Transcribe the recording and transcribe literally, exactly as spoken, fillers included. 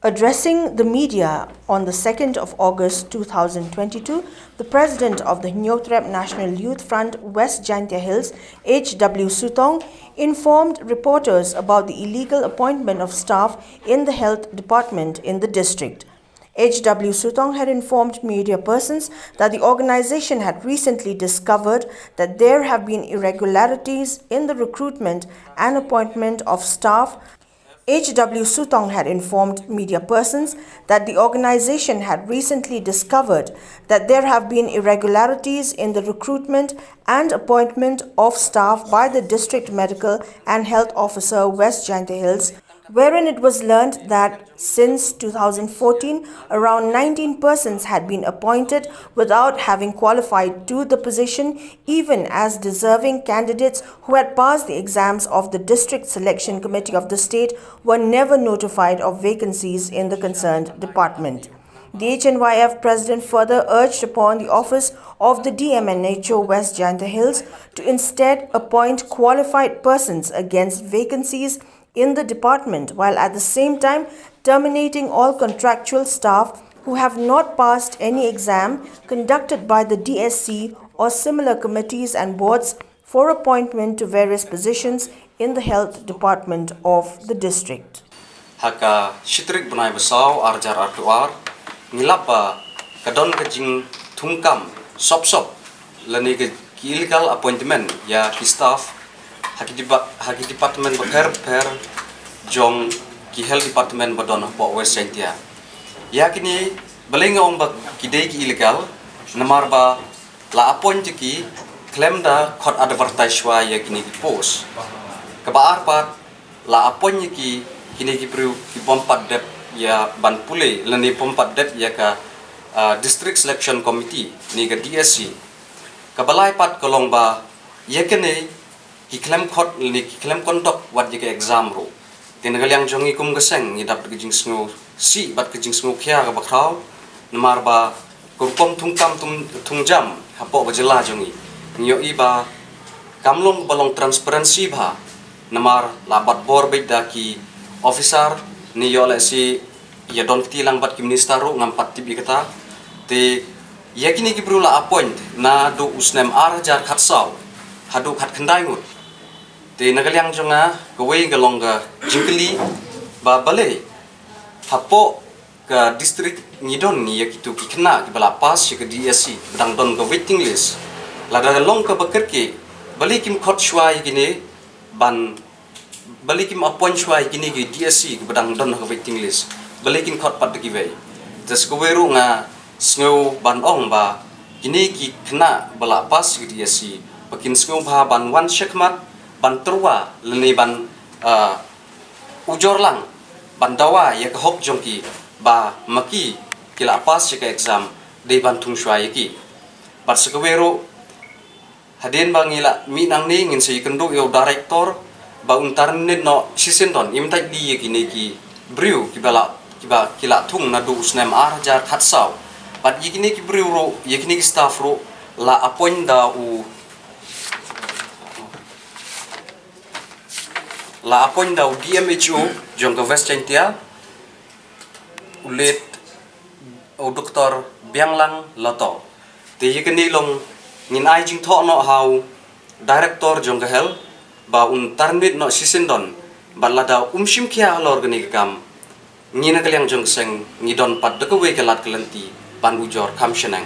Addressing the media on the second of August two thousand twenty-two, the president of the Hynñiewtrep National Youth Front West Jaintia Hills, H W Sutong, informed reporters about the illegal appointment of staff in the health department in the district. H W Sutong had informed media persons that the organization had recently discovered that there have been irregularities in the recruitment and appointment of staff. H W Sutong had informed media persons that the organization had recently discovered that there have been irregularities in the recruitment and appointment of staff by the District Medical and Health Officer, West Jaintia Hills, wherein it was learned that since two thousand fourteen, around nineteen persons had been appointed without having qualified to the position, even as deserving candidates who had passed the exams of the District Selection Committee of the state were never notified of vacancies in the concerned department. The H N Y F president further urged upon the office of the D M N H O West Jaintia Hills to instead appoint qualified persons against vacancies in the department, while at the same time terminating all contractual staff who have not passed any exam conducted by the D S C or similar committees and boards for appointment to various positions in the health department of the district. Ha ka shi tarik bnai ba saw ar hajar arphew ar, ngi lap ba ka don ka jingthungkam sop sop lane ka ki illegal appointment ïa ki staff ha ki dipa-, ha ki department bapher bapher jong ki health department ba don hapoh West Jaintia. Ïa kine balei nga ong ba ki dei ki illegal, namar ba la appoint ïa ki khlem da khot advertise shuwa ïa kine ki post. Kaba ar pat, la appoint ïa ki kine ki briew ki bym pat dep ïa ban pule lane bym pat dep ïa ka, ah, District Selection Committee ne ka D S C. Kaba lai pat ka long ba ïa kine ki khlem khot lane ki khlem conduct wat ïa ka exam ruh. Te na ka liang jong ngi kum ka seng ngi dap da ka jingsngewsih bad ka jingsngewkhia kaba khraw, namar ba ka rukom thungkam thung, thungjam hapoh ka jylla jong ngi, ngi ïohi ba kam long ba long transparency bha, namar la bat bor beit da ki officer, ne ïoh lehse ïa don kti lang bad ki minister ruh ngam pat tip ïa kata. Te ïa kine ki briew la appoint naduh u snem ar hajar khatsaw haduh khatkhyndai ngut. Te na ka liang jong nga, kawei ka long ka jingkylli ba balei hapoh ka district ngi don ngi ïa kitu ki khynnah kiba la pass ïa ka D S C ba dang don ka waiting list. Lada long kaba kyrkieh, balei kim khot shuwa ïa kine ban, balei kim appoint shuwa ïa kine ki D S C kiba dang don ha ka waiting list? Balei kin khot pat da kiwei? Te sa kawei ruh nga sngew ban ong ba kine ki khynnah ba la pass ïa ka D S C ba kin sngewbha ban wan shakhmat ban tyrwa lane ban, ah, ujor lang ban dawa ïa ka hok jong ki ba ma ki ki la pass ïa ka exam, dei ban thung shuwa ïa ki. Bad sa kawei ruh, hadien ba ngi la mih nangne ngin sa ïakynduh ïa u director ba un terminate noh shisien don, im thait lei ïa kine ki briew kiba la, kiba ki la thung naduh u snem ar hajar khatsaw. Bad ïa kine ki briew ruh, ïa kine ki staff ruh la appoint da u, la appoint da u D M H O jong ka West Jaintia, u late u Doktor Bianglang Lato. Te ïa kane long ngin ai jingthoh noh ha u director jong ka health ba un terminate noh shisien don, bad lada um shim khia halor kane ka kam, ngi na ka liang jong ka seng ngi don pat da kawei ka lad ka lynti ban ujor kham shaneng.